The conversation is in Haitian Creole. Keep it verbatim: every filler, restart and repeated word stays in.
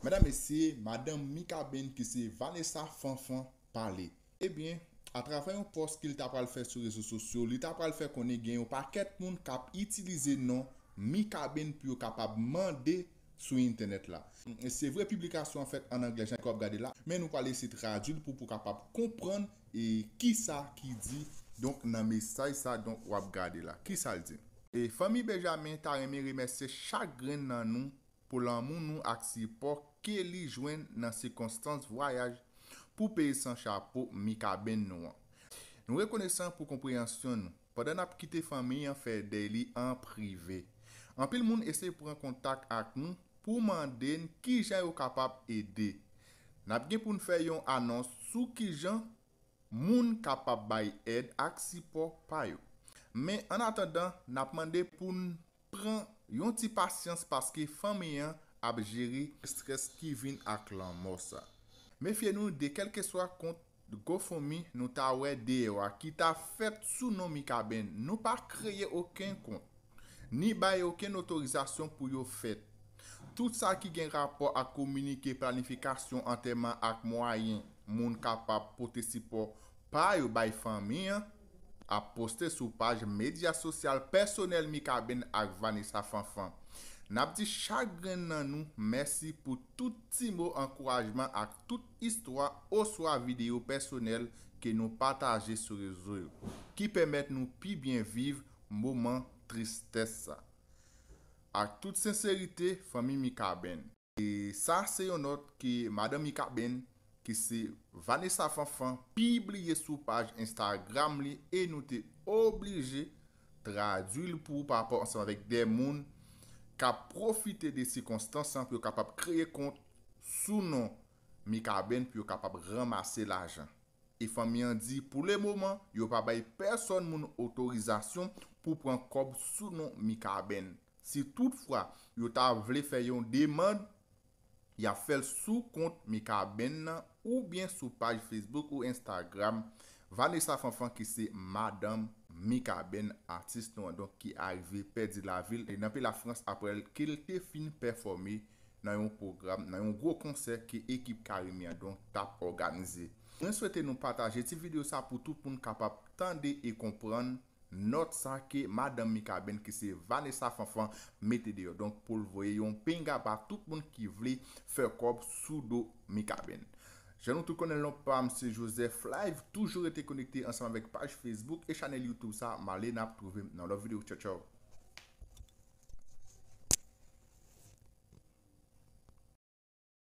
Medam, mesye, madanm Mikaben ki se Vanessa Fanfan pale. Ebyen, atravè yon pòs ke l ta pral fè sou rezo sosyo, li ta pral fè konnen gen yon pakèt moun k ap itilize non Mikaben pou yo kapab mande sou entènèt la. Se vre piblikasyon an fèt an anglè jan ke w ap gade la, men nou pral eseye tradui l pou, pou w kapab konprann e kisa ki di donk nan mesaj sa donk w ap gade la. Kisa l di? E fanmi Benjamin ta renmen remèsye chak grenn nan nou pou lanmou nou ak sipò ke li jwenn nan sikonstans vwayaj pou peye san chapo Mikaben nou an. Nou rekonesan pou konpreyansyon nou pandan n ap kite fanmi an fè dèy li an prive. Anpil moun eseye pran kontak ak nou pou mande n kijan yo kapab ede. N ap gen pou n fè yon anons sou kijan moun kapab bay èd ak sipò pa yo. Men annatandan, n ap mande pou n pran yon ti pasyans paske fanmi an ap jere estrès ki vin ak lanmò sa. Mefye nou de kèlkeswa kont GoFundMe nou ta wè deyò a ki ta fèt sou non Mikaben. Nou pa kreye okenn kont, ni bay okenn otorizasyon pou yo fèt. Tout sa ki gen rapò ak kominike, planifikasyon antèman ak mwayen moun kapab pote sipò pa yo bay fanmi an ap poste sou paj medya sosyal pèsonèl Mikaben ak Vanessa Fanfan. N ap di chak grenn nan nou mèsi pou tout ti mo ankourajman ak tout istwa oswa videyo pèsonèl ke nou pataje sou rezo yo, ki pèmèt nou pi byen viv moman tristès sa. Ak tout senserite, fanmi Mikaben. E sa se yon nòt ke madanm Mikaben, ki se Vanessa Fanfan, pibliye sou paj Instagram li e nou te oblije tradui l pou w pa rapò ansanm avèk de moun k ap pwofite de sikonstans lan pou yo kapab kreye kont sou non Mikaben pou yo kapab ranmase lajan. E fanmi an di, pou le moman, yo pa bay pèsòn moun otorizasyon pou pran kòb sou non Mikaben. Si toutfwa yo ta vle fè yon demann, y ap fè l sou kont Mikaben nan oubyen sou paj Facebook ou Instagram Vanessa Fanfan ki se madanm Mikaben, atis nou an, donk, ki arive pèdi lavi l nan peyi Lafrans apre l, ke l te fin pèfòme nan yon pwogram, nan yon gwo konsè ke ekip Karimi an, donk, t ap òganize. Mwen swete nou pataje ti videyo sa pou tout moun kapab tande e konprann nòt sa ke madanm Mikaben, ki se Vanessa Fanfan, mete deyò. Donk, pou l voye yon pinga ba tout moun ki vle fè kòb sou do Mikaben. Jan nou tout konnen, non pa m se Joseph Live. Toujou rete konekte ansanm avèk paj Facebook e chanèl YouTube sa. M ale, n ap twouve m nan lòt videyo. Tchaw, tchaw.